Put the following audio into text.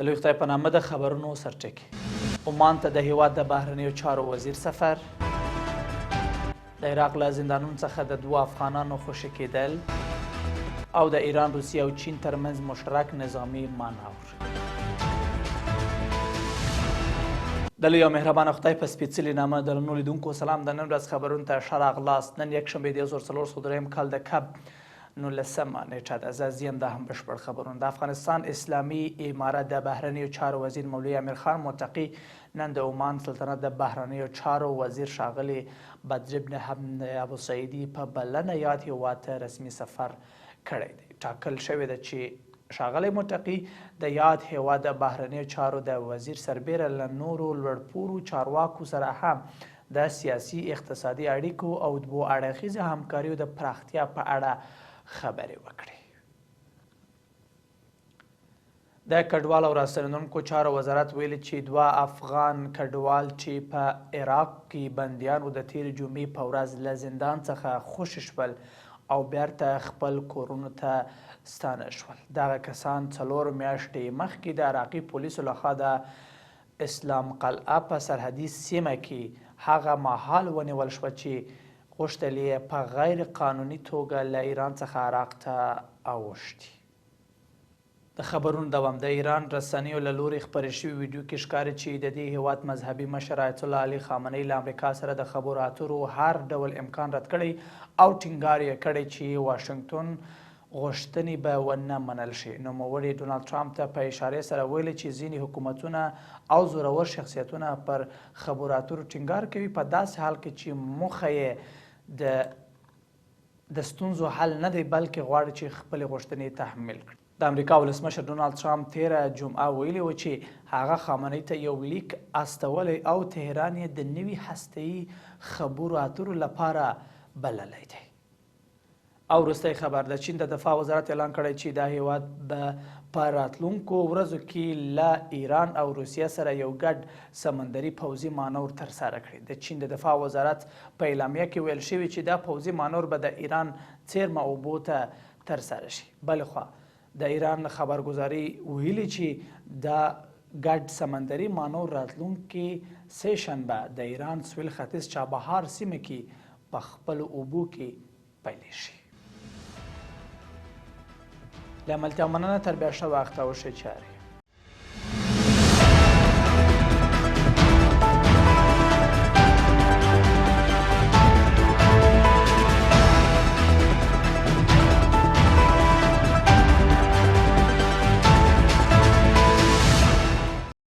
د لوی خدای په نامه د خبرونو سرټکی. عمان ته د هیواد د بهرنیو چارو وزیر سفر. د عراق له زندانونو څخه د دوو افغانانو خوشې کېدل او د ایران، روسیې او چین ترمنځ مشترک نظامي مانور. د لوی او مهربانه خدای په سپېڅلي نامه درنو لیدونکو سلام. د نن ورځ خبرونو ته ښه راغلاست. نن یکشنبه د 1403 کال د کب نولسمه نېټه ده. زه زیم دا هم بشپړ خبرونه. د افغانستان اسلامي امارت د بهرنیو چارو وزیر مولوي امیرخان متقي نن د عمان سلطنت د بهرنیو چارو وزیر ښاغلي بدر ابن حمد ابو سعیدي په بلنه یاد هیواد ته رسمي سفر کړی دی. ټاکل شوې ده چې ښاغلی متقي د یاد هیواد د بهرنیو چارو د وزیر سربېره له نورو لوړپوړو چارواکو سره هم د سیاسي، اقتصادي اړیکو او دوو اړخیزه همکاریو د پراختیا په اړه خبرې وکړي. د کډوال او راستنېدونکو چارو وزارت ویلي چې دوه افغان کډوال چې په عراق کې بندیان وو د تېرې جمعې په ورځ له زندان څخه خوشې شول او بیرته خپل کورونو ته ستانه شول. دغه کسان 4 میاشتې مخکې د عراقي پولیسو لخوا د اسلام قلعه په سرحدي سیمه کې هغه مهال ونیول شوه چې غوښتل یې په غیر قانوني توګه له ایران څخه عراق ته اوښتي. د خبرونو دوام، د ایران رسنیو له لوري خپرې شوې ویډیو کې ښکاري چې د دې هېواد مذهبي مشر آیت الله علي خامنهيي له امریکا سره د خبرو اترو هر ډول امکان رد کړی او ټینګار یې کړی چې واشنګټن غوښتنې به ونه منل شي. نوموړي ډونالډ ټرمپ ته په اشارې سره ویلي چې ځینې حکومتونه او زورور شخصیتونه پر خبرو اترو ټینګار کوي، په داسې حال کې چې موخه یې د د ستونزو حل نه دی، بلکې غواړي چې خپلې غوښتنې تحمیل کړي. د امریکا ولسمشر ډونالډ ټرمپ تېره جمعه ویلي و چې هغه خامنهيي ته یو لیک استولی او تهران یې د نوي هستهيي خبرو اترو لپاره بللی دی. او وروستی خبر، د چین د دفاع وزارت اعلان کړی چې دا هیواد به په راتلونکو ورځو کې له ایران او روسیې سره یو ګډ سمندري پوځي مانور ترسره کړي. د چین د دفاع وزارت په اعلامیه کې ویل شوي چې دا پوځي مانور به د ایران څېرمه اوبو ته ترسره شي. بلخوا د ایران خبرګزارۍ ویلي چې دا ګډ سمندري مانور راتلونکې سه شنبه د ایران سویل ختیځ چابهار سیمه کې په خپلو اوبو کې پیلېږي. له ملتیا مننه، تر بیا ښه وخت او ښې چارې.